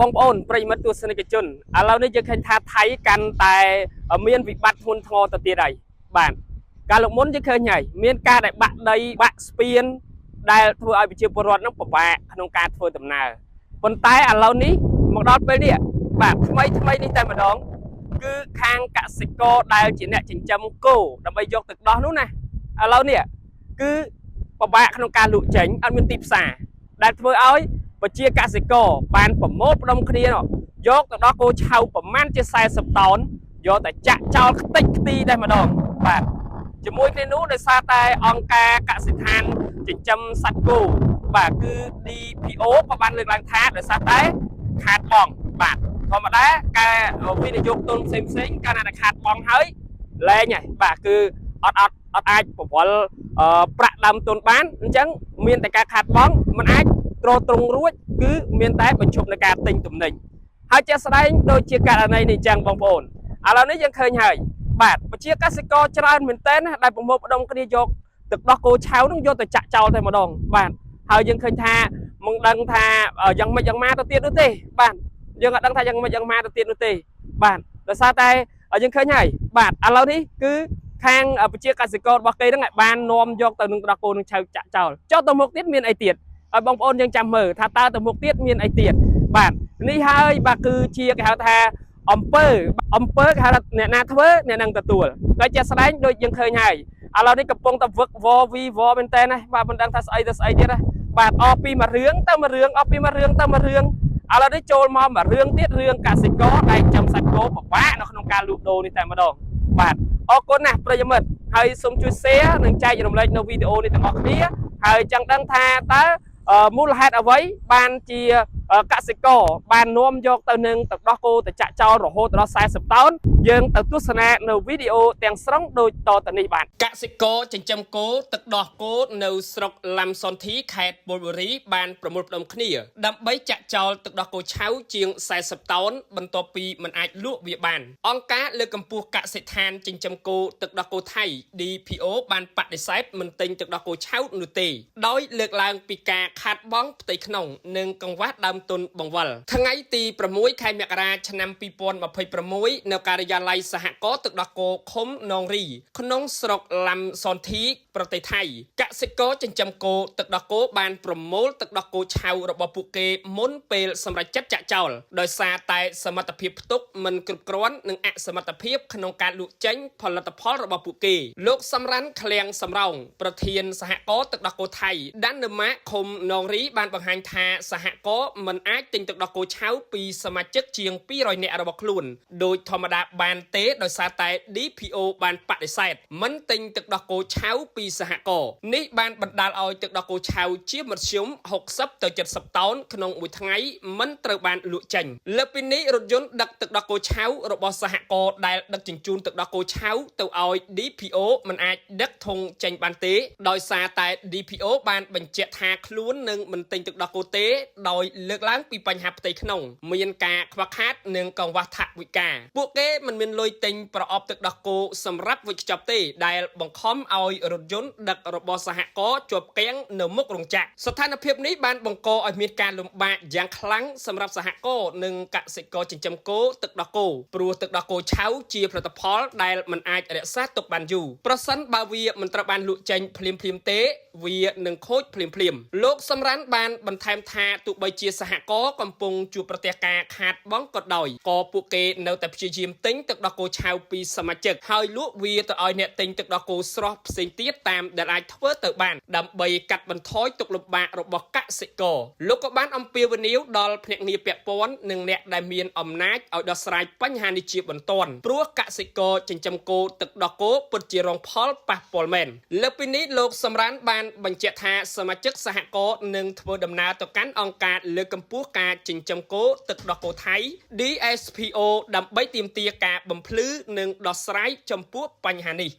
បងប្អូនប្រិយមិត្តទស្សនិកជនឥឡូវនេះយើងឃើញថាថៃកាន់តែមានវិបត្តិធ្ងន់ធ្ងរទៅទៀតហើយបាទកាលលោកមុនយើងឃើញហើយមានការដែលបាក់ដីបាក់ស្ពានដែលធ្វើឲ្យប្រជាពលរដ្ឋនឹងពិបាកក្នុងការធ្វើដំណើរប៉ុន្តែឥឡូវនេះមកដល់ពេលនេះបាទថ្មីថ្មីនេះតែម្ដងគឺខាងកសិករដែលជាអ្នកចិញ្ចឹមគោដើម្បីយកទឹកដោះនោះណាឥឡូវនេះគឺពិបាកក្នុងការលក់ចេញអត់មានទីផ្សារដែលធ្វើឲ្យ ប្រជាកសិករបានប្រមូលផ្ដុំគ្នានោះយកទៅដល់គោឆៅប្រមាណជា40តោនយកតែចាក់ចោលខ្ទេចខ្ទីតែម្ដងបាទជាមួយគ្នានោះដោយសារតែអង្គការកសិដ្ឋានចិញ្ចឹមសត្វគោបាទគឺ DPO ក៏បានលើកឡើងថាដោយសារតែខាតបង់បាទធម្មតាការវិនិយោគទុនផ្សេងផ្សេងៗកាលណាតែខាតបង់ហើយលែងហើយបាទគឺអត់អត់អត់អាចប្រវល់ប្រាក់ដើមទុនបានអញ្ចឹងមានតែការខាតបង់มันអាច ទ្រទ្រង់រួចគឺមានតែបញ្ឈប់ในការទិញទំនិញហើយជាក់ស្ដែងដូចជាករណីនេះចឹងបងប្អូនឥឡូវនេះយើងឃើញហើយបាទប្រជាកសិករច្រើនមែនទែនណាដែលប្រមូលផ្ដុំគ្នាយកទឹកដោះគោឆៅនឹងយកទៅចាក់ចោលតែម្ដងបាទហើយយើងឃើញថាមិនដឹងថាយ៉ាងម៉េចយ៉ាងម៉ាទៅទៀតនោះទេបាទយើងអត់ដឹងថាយ៉ាងម៉េចយ៉ាងម៉ាទៅទៀតនោះទេបាទដោយសារតែយើងឃើញហើយបាទឥឡូវនេះគឺខាងប្រជាកសិកររបស់គេហ្នឹងបាននាំយកទៅនឹងទឹកដោះគោនឹងឆៅចាក់ចោលចុះទៅមុខទៀតមានអីទៀត ឲ្យបងប្អូនយើងចាំមើលថាតើទៅមុខទៀតមានអីទៀតបាទនេះហើយបាទគឺជាគេហៅថាអំពើអំពើគេហៅថាអ្នកណាធ្វើអ្នកនឹងទទួលតែជាក់ស្ដែងដូចយើងឃើញហើយឥឡូវនេះកំពុងតែវឹកវវីវមែនតើណាបាទមិនដឹងថាស្អីទៅស្អីទៀតណាបាទអស់ពីមួយរឿងទៅមួយរឿងអស់ពីមួយរឿងទៅមួយរឿងឥឡូវនេះចូលមកមួយរឿងទៀតរឿងកសិករដែលចាំសាច់គោពិបាកនៅក្នុងការលក់ដូរនេះតែម្ដងបាទអរគុណណាស់ប្រិយមិត្តហើយសូមជួយ share និងចែករំលែកនៅវីដេអូនេះទាំងអស់គ្នាហើយចង់ដឹងថាតើ មូលហេតុអ្វីបានជាកសិករបាននាំយកទៅនឹងទឹកដោះគោទៅចាក់ចោលរហូតដល់40តោនយើងទៅទស្សនានៅវីដេអូទាំងស្រុងដូចតទៅនេះបាទកសិករចិញ្ចឹមគោទឹកដោះគោនៅស្រុកឡាំសុនធីខេត្តបុលបុរីបានប្រមូលផ្ដុំគ្នាដើម្បីចាក់ចោលទឹកដោះគោឆៅជាង40តោនបន្ទាប់ពីមិនអាចលក់វាបានអង្គការលើកកម្ពស់កសិដ្ឋានចិញ្ចឹមគោទឹកដោះគោថៃ DPO បានបដិសេធមិនទិញទឹកដោះគោឆៅនោះទេដោយលើកឡើងពីការខាតបង់ផ្ទៃក្នុងនិងកង្វះដើមទុនបង្វិលថ្ងៃទី6ខែមករាឆ្នាំ2026នៅការិយាល័យសហករណ៍ទឹកដោះគោឃុំនងរីក្នុងស្រុកឡាំសនធីប្រទេសថៃកសិករចិញ្ចឹមគោទឹកដោះគោបានប្រមូលទឹកដោះគោឆៅរបស់ពួកគេមុនពេលសម្រេចចិត្តចាក់ចោលដោយសារតែសមត្ថភាពផ្ទុកមិនគ្រប់គ្រាន់និងអសមត្ថភាពក្នុងការលក់ចេញផលិតផលរបស់ពួកគេលោកសំរ៉ាន់ឃ្លាំងសំរោងប្រធានសហករណ៍ទឹកដោះគោថៃដានម៉ាកឃុំនងរីបានបង្ហាញថាសហករណ៍មិនអាចទិញទឹកដោះគោឆៅពីសមាជិកជាង200នាក់របស់ខ្លួនដោយធម្មតាបានទេដោយសារតែ DPO បានបដិសេធមិនទិញទឹកដោះគោឆៅពីសហករណ៍នេះបានបណ្ដាលឲ្យទឹកដោះគោឆៅជាមធ្យម60ទៅ70តោនក្នុងមួយថ្ងៃមិនត្រូវបានលក់ចេញលើពីនេះរថយន្តដឹកទឹកដោះគោឆៅរបស់សហករណ៍ដែលដឹកជញ្ជូនទឹកដោះគោឆៅទៅឲ្យ DPO មិនអាចដឹកធុងចេញបានទេដោយសារតែ DPO បានបញ្ជាក់ថាខ្លួននឹងមិនទិញទឹកដោះគោទេដោយលើកឡើងពីបញ្ហាផ្ទៃក្នុងមានការខ្វះខាតនិងកង្វះថវិកាពួកគេមិនមានលុយទិញប្រអប់ទឹកដោះគោសម្រាប់វេចខ្ចប់ទេដែលបង្ខំឲ្យរថយន្តដឹករបស់សហករណ៍ជាប់គាំងនៅមុខរោងចក្រស្ថានភាពនេះបានបង្កឲ្យមានការលំបាកយ៉ាងខ្លាំងសម្រាប់សហករណ៍និងកសិករចិញ្ចឹមគោទឹកដោះគោព្រោះទឹកដោះគោឆៅជាផលិតផលដែលមិនអាចរក្សាទុកបានយូរប្រសិនបើវាមិនត្រូវបានលក់ចេញភ្លាមៗទេវានឹងខូចភ្លាមៗលោកសំរ៉ាន់បានបន្ថែមថាទោះបីជាសហករណ៍កំពុងជួបប្រទះការខាតបង់ក៏ដោយក៏ពួកគេនៅតែព្យាយាមទិញទឹកដោះគោឆៅពីសមាជិកហើយលក់វាទៅឲ្យអ្នកទិញទឹកដោះគោស្រស់ផ្សេងទៀតតាមដែលអាចធ្វើទៅបានដើម្បីកាត់បន្ថយទុក្ខលំបាករបស់កសិករលោកក៏បានអំពាវនាវដល់ភ្នាក់ងារពាក់ព័ន្ធនិងអ្នកដែលមានអំណាចឲ្យដោះស្រាយបញ្ហានេះជាបន្ទាន់ព្រោះកសិករចិញ្ចឹមគោទឹកដោះគោពិតជារងផលប៉ះពាល់មែនលើកពីនេះលោកសំរានបានបញ្ជាក់ថាសមាជិកសហករណ៍នឹងធ្វើដំណើរទៅកាន់អង្គការលើកកម្ពស់ការចិញ្ចឹមគោទឹកដោះគោថៃ DSPO ដើម្បីទាមទារការបំភ្លឺនិងដោះស្រាយចំពោះបញ្ហានេះ។